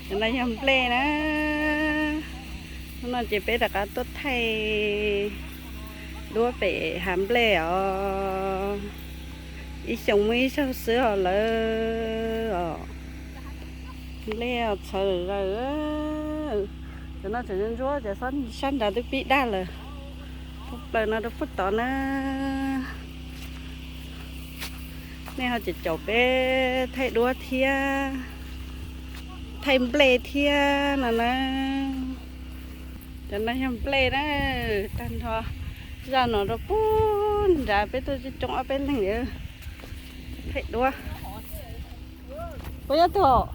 Cov no yog nplej na. Hnub no ces peb rov qab tuaj thaij duab pem hav nplej os. Ib xyoos muaj ib zaug xwb os lawm os. Nplej txhawv zaws. Cov no tseem ntsuab, cov sab nrad twb pib daj lawm. Thoob plaws no rau puag tod na. Nej ho caum caum peb thaij duab thiab, thaij nplej thiab no na. Cov no yog nplej na, tag nrho zaj no rau puag nrad peb tuaj coob coob ob peb leeg thaij duab. Puas yog tug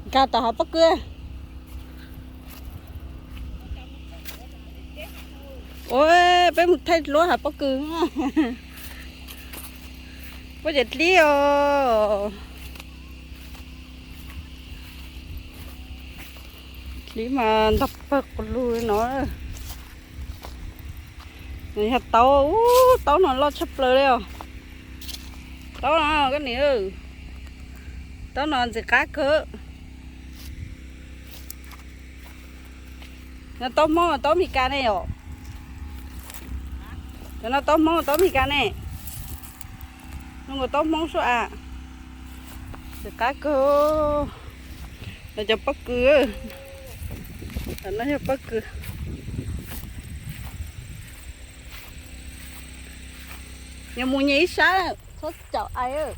nkag tom hav pob kws? Ua, peb mus thaij duab hav pob kws. Puab ces dlib os. Dlib mas ntog pawg qus lug no. Nws yog taub, ub, taub no loj tshaj plaws li os. Taub no koj niam, taub no ntxim qab kawg. No taub Hmoob, taub Amelikas ne yom? Cov no taub Hmoob, taub Amelikas ne? Zoo nkaus taub Hmoob suab a. Ntxim qab kawg. No cov pob kws. Cov no yog pob kws. Nyias mus nyias ib sab, txhob caum ais.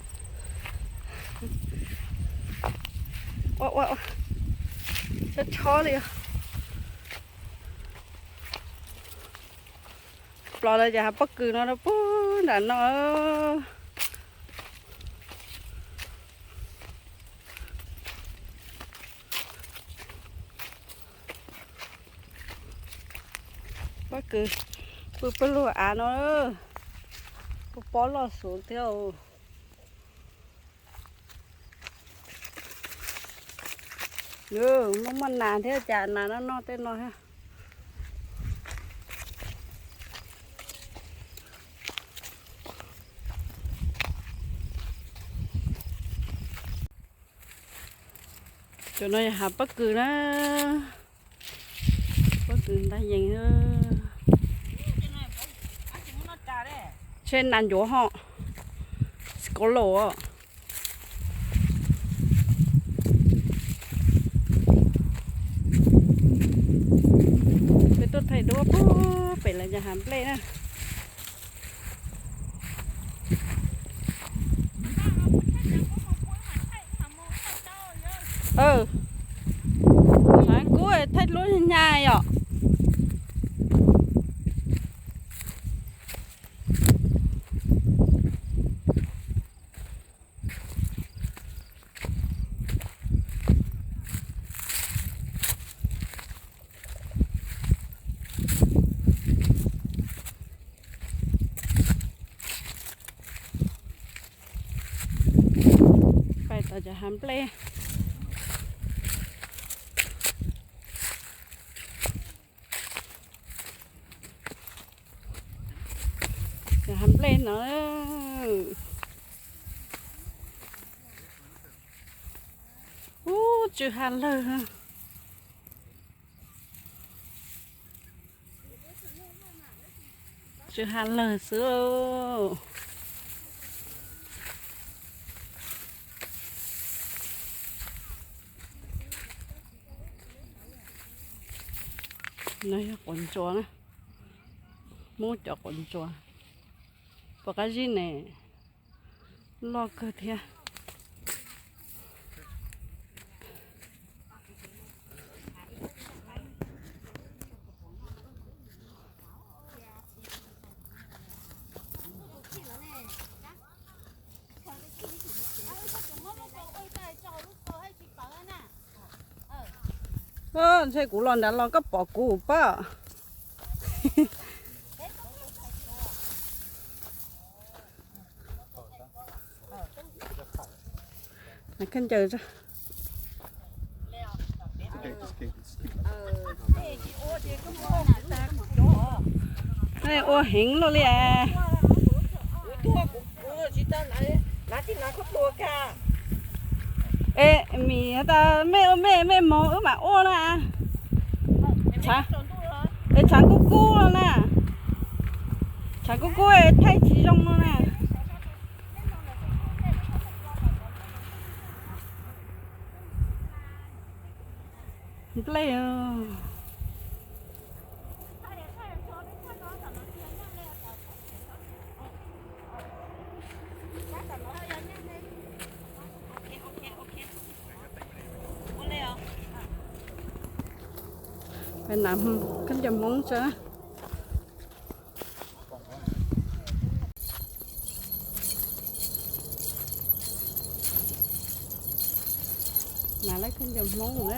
Ua ua, tshob tshob li os. Plos lawv cov hav pob kws no rau puag nram no. Pob kws pw pawg lug av no, pob pob loj suav thiab. Muaj muaj nas thiab, cas nas no noj tej no thiab. Cov no yog hav pob kws na. Pob kws ntag yees. Tshe nas ncuav ho. Xkaus laus os. Peb tuaj thaij duab puag pem lawv cov hav nplej na. Tshav kub thaij lub nyaj yom. Pais tom cov hav nplej. Cov hav nplej no. Ub, tsw ha lawg. Tsw ha lawg xwb. No yog quav ntsuas na. Hmoob cov quav ntsuas. Pom qab zib ne, loj kawg thiab. Ntshe kuv los nrad los koj pom kuv pab. Khaub ncaws. Ua heev luaj li. Kuv tuag kuv tsis tau, lav tib lav khaub tua ka. Es mis tas mej ua mej, mej moog wb mam ua na. Es tshav kub kub no na. Tshav kub kub thaij tsis zoo no na. Nplej. Peb nam khaub ncaws Hmoob tso. Nam lawv khaub ncaws Hmoob na.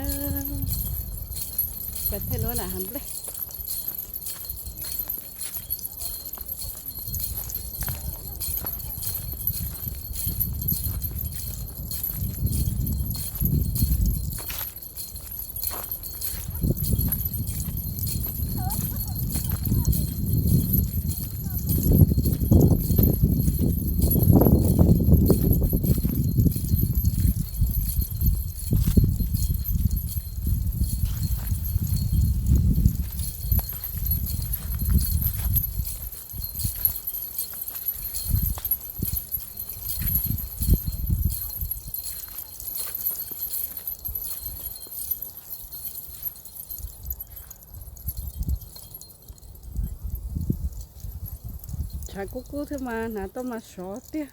Peb thiaj lub nam hav nplej. Tshav kub kub thiab mas hnav tuaj mas sov tiag.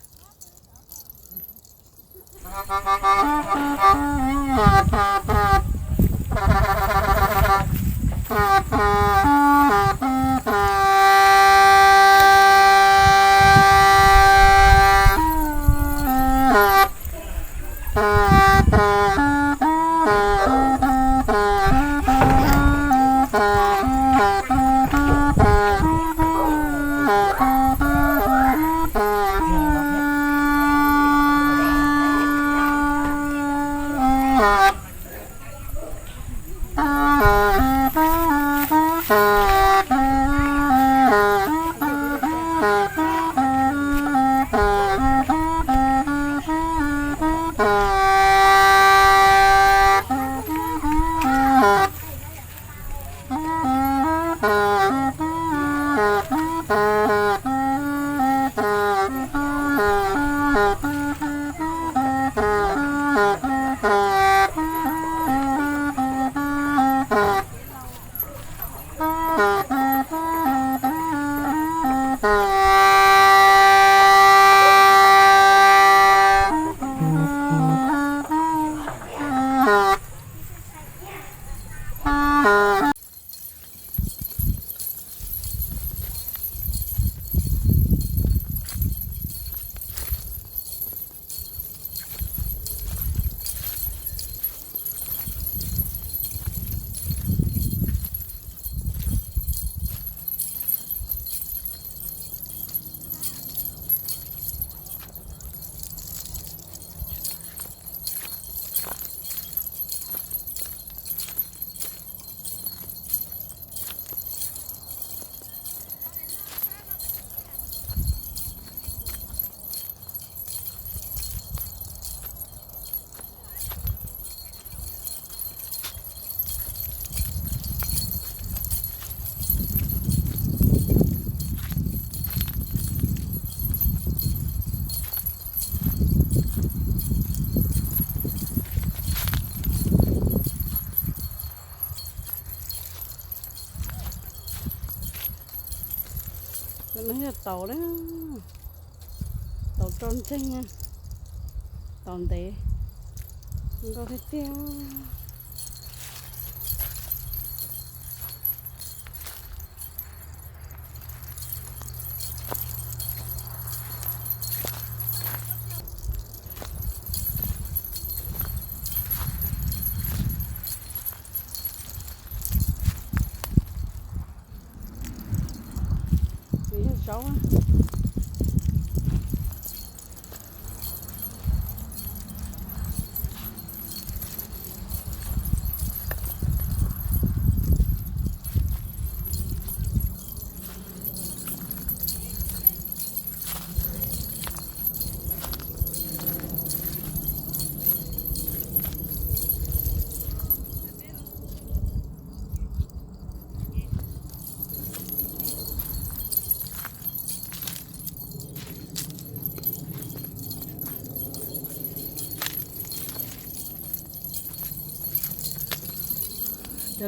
Cov no yog taus na, taus rau ntseeg, taus ntev, zoo nkauj tiag tiag. Nws yog zaub.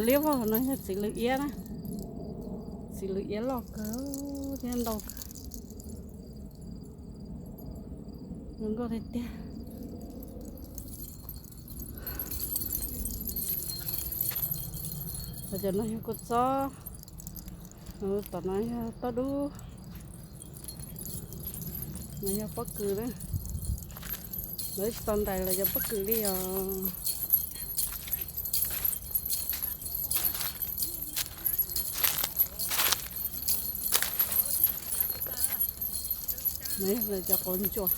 Liab vog no yog txiv lws iab na. Txiv lws iab loj kawg thiab ntau kawg. Zoo nkauj tiag tiag. Cov no yog kua txob. Tom no yog tauj dub. No yog pob kws na. Lawv tsis tau ntais los cov pob kws li os. Cov qauv ntsuas.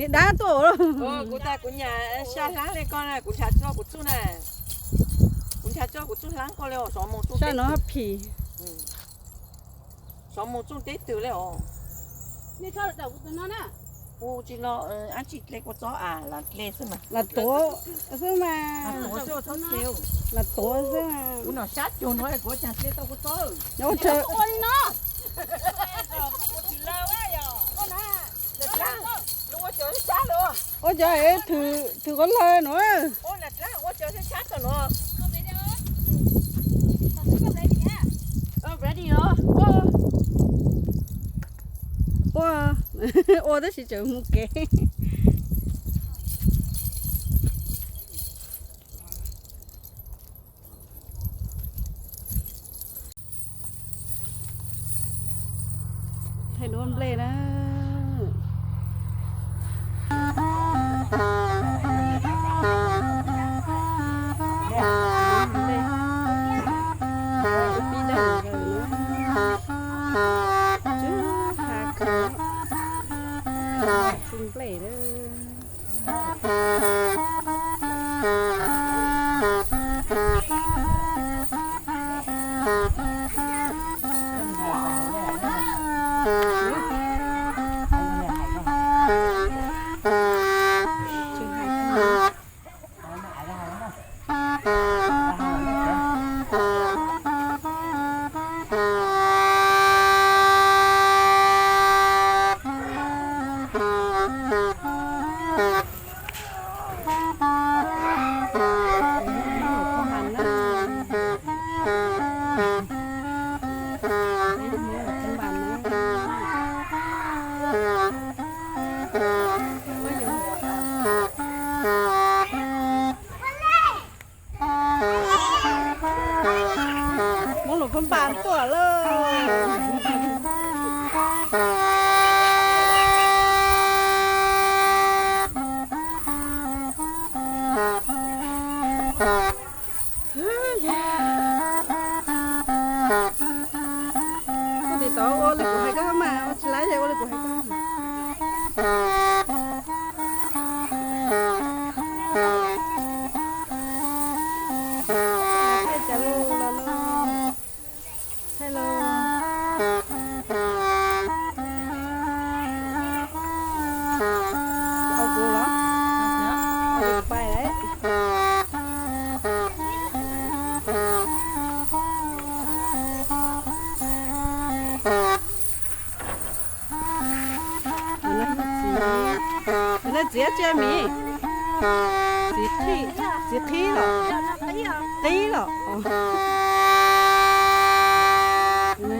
Niam dab tuaj. Kuv tas kuv nyam sab hlab li koj na, kuv ntshav tso kuv txuj na. Kuv ntshav tso kuv txuj hlab koj li os, sov mus txuj sab no phim. Sov mus txuj teb twg li os. Kuv tsis los ab tsi hle kua txob a, lam hle xwb mas. Lam tuav xwb mas. Lam tuav xwb mas. Kuv nom sab cuag no kuv cas hle tau kua txob. Ua cas, ua cas thwm qhov lawg no. Ua, ua tab sis tseem mus kev. Thaij duab nplej na. Nplej, ib pib dag ntawd na. Tsw ha kawg, tsw nplej na. Muab lus phab npas tuaj lawm. Koj tiv tov ua li kuv hais koj mas, ua tsis laib ces ua li kuv hais koj. Thaij cas los los. Thaij los. Au kuv los. Au kuv pais lawm. Txiv, txiv dab tsi miv? Txiv qhib, txiv qhib los? Qib los?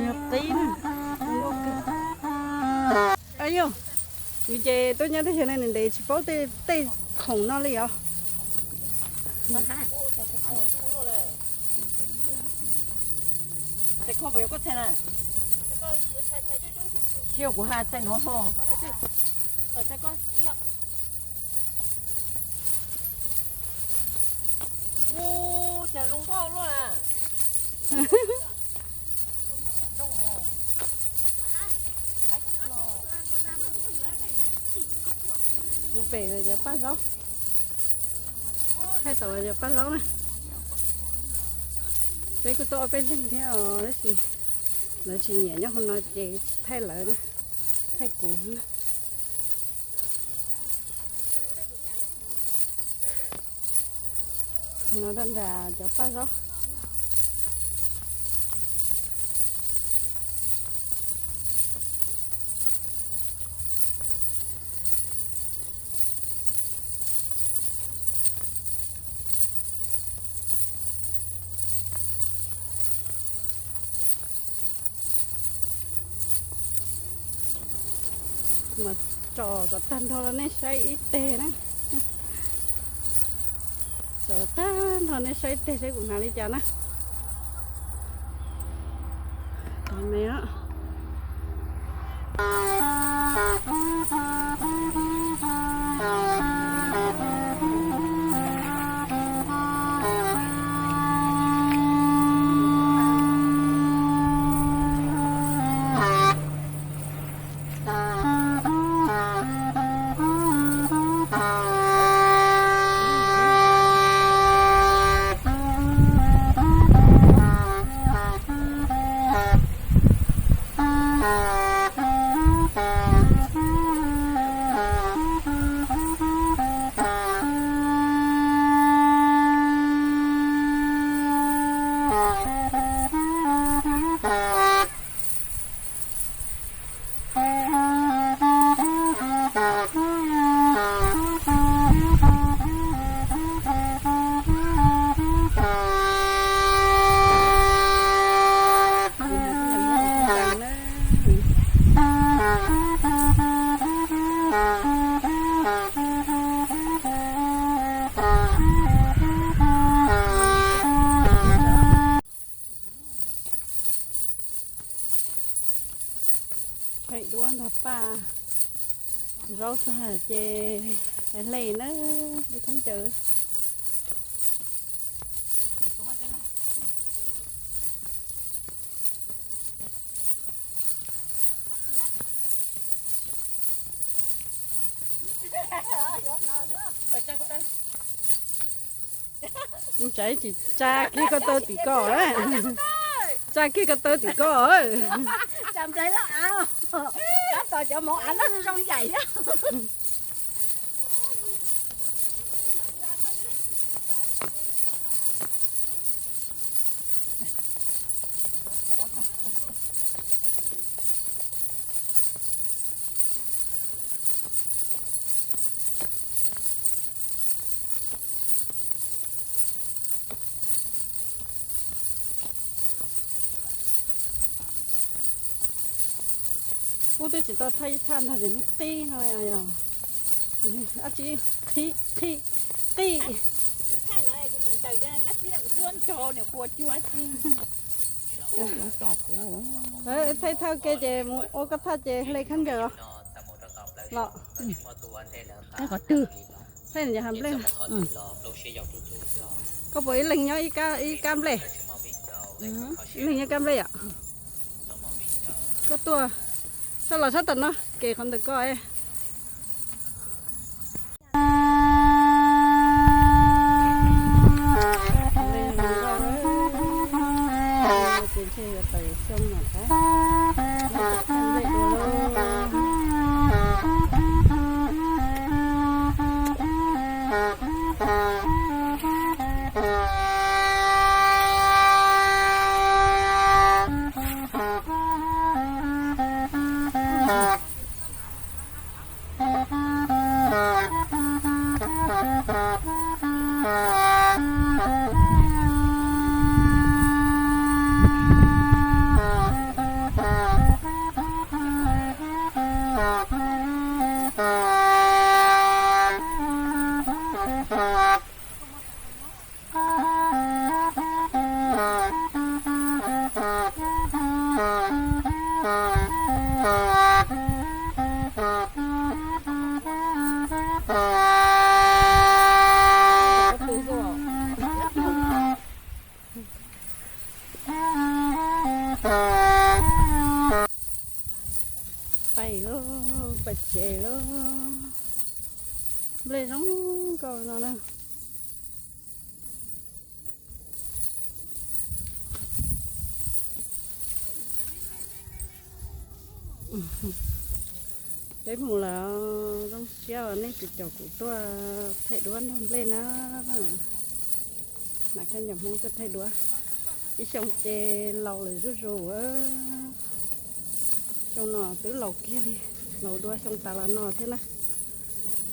Yog qib na. Yog, kuv ces tuaj nyob teb chaws no ntev tsis paub tej khoom no li os. Txhais koj puas yog koj txhais na? Tsis yog kuv hais txhais nuav ho. Ua cas zoo nkauj luaj na. Kuv pem los cov paj zaub. Thaij tau los cov paj zaub na. Peb kuj tuaj ob peb leeg thiab os, tab sis lawv tsis nyiam nyob hauv no ces thaij lawv na, thaij kuv na. No nram cov paj zaub. Mas tso kom tag nrho rau nej saib ib teg na. Tso tag nrho nej saib ib teg seb kuv hnav li cas na. Thaij duab ntog paj zaub tag ces hle na, li thab ncaws. Tsa tsis tsa kiag ko taw tim ko, tsa kiag ko taw tim ko. Ub, twb tsis tau thaij ib thaj ntag ces nws qib no yog dab tsi, qib, qib, qib. Thaij thaj ke ces mus ua koj thaj ces hle khaub ncaws los. Qhov twg? Thaij nws ha nplej. Koj puas ib leeg nyob ib kab nplej? Ib leeg nyob kab nplej yom? Koj tuaj, sab los sab tom no, kev qhov ntawm koj. Pais lauj, pais tsev lauj. Nplej zoo nkauj no na. Peb mus lawm, zoo siab nej tseem caum kuv tuaj thaij duab nrog nplej na. Nas Khaib Ncaus Hmoob tuaj thaij duab. Ib xyoo ces laus lawm zuj zus. Xyoo no twb laus kiag li, laus dua xyoo tas los no thiab na.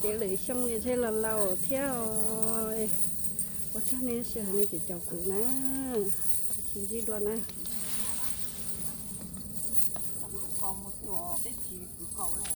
Ces lwm xyoo ntshe los laus thiab. Ua tsaug nej sawv daws nej tseem caum kuv na. Sib ntsib dua na.